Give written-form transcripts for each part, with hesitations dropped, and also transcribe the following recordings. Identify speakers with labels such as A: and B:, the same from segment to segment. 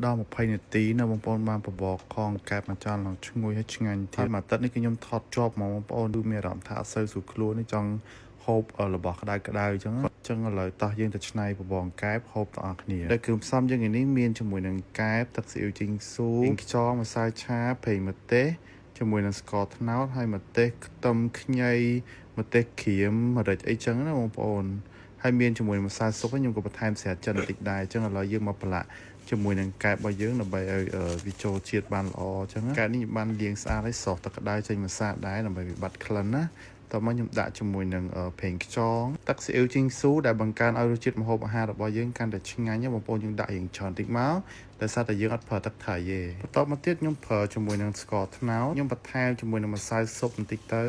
A: ដល់20នាទីណាបងប្អូនបានបបរខអង្កែបមកចានឡើងឈ្ងុយហើយឆ្ងាញ់ទៀតមួយអាទិត្យនេះគឺខ្ញុំថតជាប់ហ្មងបងប្អូនគឺមានអារម្មណ៍ថាអត់សូវស្រួលខ្លួនទេចង់ហូបរបស់ក្តៅក្តៅអញ្ចឹងអញ្ចឹងឥឡូវតោះយើងទៅច្នៃបបរអង្កែបហូបទាំងអស់គ្នាដែលគ្រឿងផ្សំយើងថ្ងៃនេះមានជាមួយនឹងកែបទឹកស៊ីអ៊ីវជីងស៊ូខ្យងម្សៅឆាប្រេងម្ទេសជាមួយនឹងស្ករត្នោតហើយម្ទេសខ្ទឹមខ្ញីម្ទេសក្រៀមម្រេចអីចឹងណាបងប្អូនហើយមានជាមួយនឹងម្សៅស៊ុបខ្ញុំក៏បន្ថែមស្រាចិនបន្តិចដែរអញ្ចឹងឥឡូវយើងមកប្រឡាក់ជាមួយនឹងកែបរបស់យើងដើម្បីឲ្យវាចូលជាតិបានល្អអញ្ចឹងកែបនេះខ្ញុំបានលាងស្អាតហើយស្រោះទឹកក្តៅចេញមកស្អាតដែរដើម្បីវាបាត់ក្លិនណាតមកខ្ញុំដាក់ជាមួយនឹងប្រេងខ្យងទឹកស៊ីអ៊ីវជីងស៊ូដែលបង្កើនឲ្យរសជាតិម្ហូបអាហាររបស់យើងកាន់តែឆ្ងាញ់បងប្អូនយើងដាក់រៀងច្រើនតិចមកដោយសារតែយើងអត់ប្រើទឹកត្រីទេបន្ទាប់មកទៀតខ្ញុំប្រើជាមួយនឹងស្ករត្នោតខ្ញុំបន្ថែមជាមួយនឹងម្សៅស៊ុបបន្តិចទៅ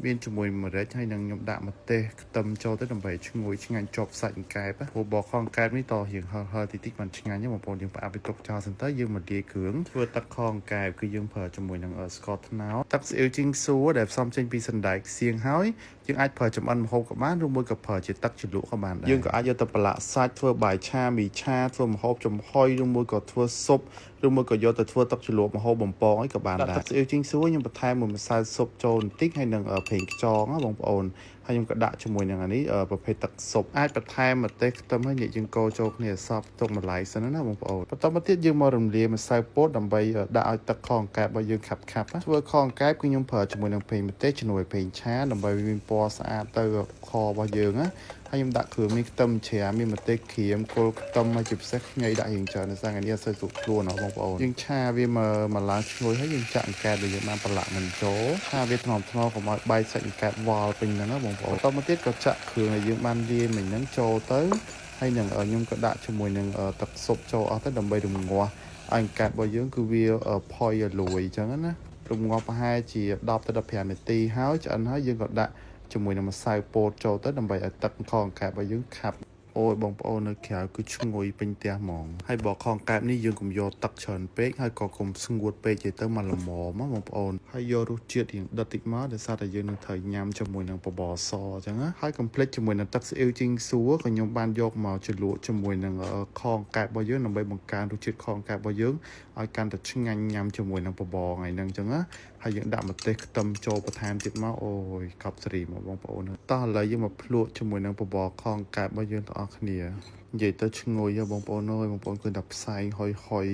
A: មានជាមួយម្រេចហើយនឹងខ្ញុំដាក់ម្ទេសខ្ទឹមចូលទៅដើម្បីឈ្ងុយឆ្ងាញ់ជាប់សាច់អង្កែបព្រោះបកខអង្កែបនេះតរៀងហឹរហឹរតិចតិចបានឆ្ងាញ់បងប្អូនយើងផ្អាប់វាទុកចោលសិនទៅយើងមកលាយគ្រឿងធ្វើទឹកខអង្កែបគឺយើងប្រើជាមួយនឹងស្ករត្នោតទឹកស៊ីអ៊ីវជីងស៊ូដែលផ្សំចេញពីសណ្តែកសៀងហើយយើងអាចប្រើចំអិនម្ហូបក៏បានឬមួយក៏ប្រើជាទឹកជ្រលក់ក៏បានដែរយើងក៏អាចយកទៅប្រឡាក់សាច់ធ្វើបាយឆាមីឆាធ្វើម្ហូបចំហុយឬមួយក៏ធ្វើស៊ុបឬមួយក៏យកទៅធ្វើទឹកជ្រលក់ម្ហូបបំពងអីក៏បានដែរទឹកស៊ីអ៊ីវជីងស៊ូខ្ញុំបន្ថែមមួយម្សៅស៊ុបចូលបន្តិចហើយនឹងប្រេងខ្យងណាបងប្អូនហើយខ្ញុំក៏ដាក់ជាមួយនឹងអានេះប្រភេទទឹកស៊ុបអាចបន្ថែមម្ទេសខ្ទឹមហើយញែកយើងកូរចូលគ្នាសពទុកម្លាយសិនណាបងប្អូនបន្តមកទៀតយើងមករំលាយម្សៅពោតដើម្បីដាក់ឲ្យទឹកខអង្កែបរបស់យើងខាប់ខាប់ធ្វើខអង្កែបគឺខ្ញុំប្រើជាមួយនឹងប្រេងម្ទេសជំនួយប្រេងឆាដើម្បីវាមានពណ៌ស្អាតទៅខរបស់យើងណាហើយខ្ញុំដាក់គ្រឿងមានខ្ទឹមជ្រាមានម្ទេសក្រៀមគល់ខ្ទឹមហើយជាពិសេសខ្ញីដាក់រៀងច្រើនដោយសារថ្ងៃនេះអត់សូវស្រួលខ្លួនណាបងប្អូនយើងឆាវាមកមកឡើងឈ្ងុយហើយយើងចាក់អង្កែបដែលយើងបានប្រឡាក់មិនចូលឆាវាថ្នមថ្នមកុំឲ្យបែកសាច់អង្កែបវល់ពេញហ្នឹងណាបងប្អូនបន្តមកទៀតក៏ចាក់គ្រឿងដែលយើងបានលាយមិញហ្នឹងចូលទៅហើយនឹងខ្ញុំក៏ដាក់ជាមួយនឹងទឹកស៊ុបចូលអស់ទៅដើម្បីរំងាស់ឲ្យអង្កែបរបស់យើងគឺវាផុយឲ្យលួយអញ្ចឹងណារំងាស់ប្រហែលជា10ទៅ15នាទីហើយឆ្អិនហើយយើងក៏ដាក់ជាមួយនឹងម្សៅពោតចូលទៅដើម្បីឲ្យទឹកខអង្កែបរបស់យើងខាប់អូយបងប្អូននៅក្រៅគឺឈ្ងុយពេញផ្ទះហ្មងហើយបកខអង្កែបនេះយើងកុំយកទឹកច្រើនពេកហើយក៏កុំស្ងួតពេកទេទៅមកល្មមបងប្អូនហើយយករសជាតិរៀងដិតតិចមកដោយសារតែយើងនឹងត្រូវញ៉ាំជាមួយនឹងបបរសអញ្ចឹងណាហើយកុំភ្លេចជាមួយនឹងទឹកស៊ីអ៊ីវជីងស៊ូក៏ខ្ញុំបានយកមកជ្រលក់ជាមួយនឹងខអង្កែបរបស់យើងដើម្បីបង្កើនរសជាតិខអង្កែបរបស់យើងឲ្យកាន់តែឆ្ងាញ់ញ៉ាំជាមួយនឹងបបរថ្ងៃហ្នឹងអញ្ចឹងណាហើយយើងដាក់ម្ទេសខ្ទឹមចូលបន្ថែមទៀតមកអូយកប់សេរីមកបងប្អូនតោះឥឡូវយើងមកភ្លក់ជាមួយនឹងបបរខអង្កែបរបស់យើងទាំងអស់គ្នានិយាយទៅឈ្ងុយបងប្អូនអើយបងប្អូនឃើញតែផ្សែងហុយហុយ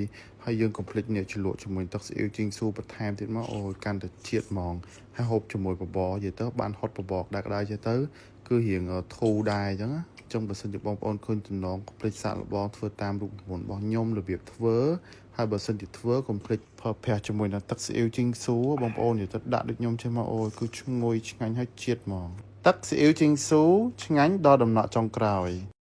A: ហើយយើងកុំភ្លេចនេះជ្រលក់ជាមួយទឹកស៊ីអ៊ីវជីងស៊ូបន្ថែមទៀតមកអូយកាន់តែជាតិហ្មងហើយហូបជាមួយបបរនិយាយទៅបានហត់បបរក្តៅក្តៅចេះទៅគឺរៀងធូរដែរអញ្ចឹងណាចឹងបើសិនជាបងប្អូនឃើញតំណងកុំភ្លេចសាកល្បងធ្វើតាមរូបមន្តរបស់ខ្ញុំរបៀបធ្វើហើយបើសិនជាធ្វើកុំភ្លេចប្រើប្រាស់ជាមួយនឹងទឹកស៊ីអ៊ីវជីងស៊ូបងប្អូននិយាយទៅដាក់ដូចខ្ញុំចេះមកអូយគឺឈ្ងុយឆ្ងាញ់ហើយជាតិហ្មងទឹកស៊ីអ៊ីវជីងស៊ូឆ្ងាញ់ដល់ដំណក់ចុងក្រោយ។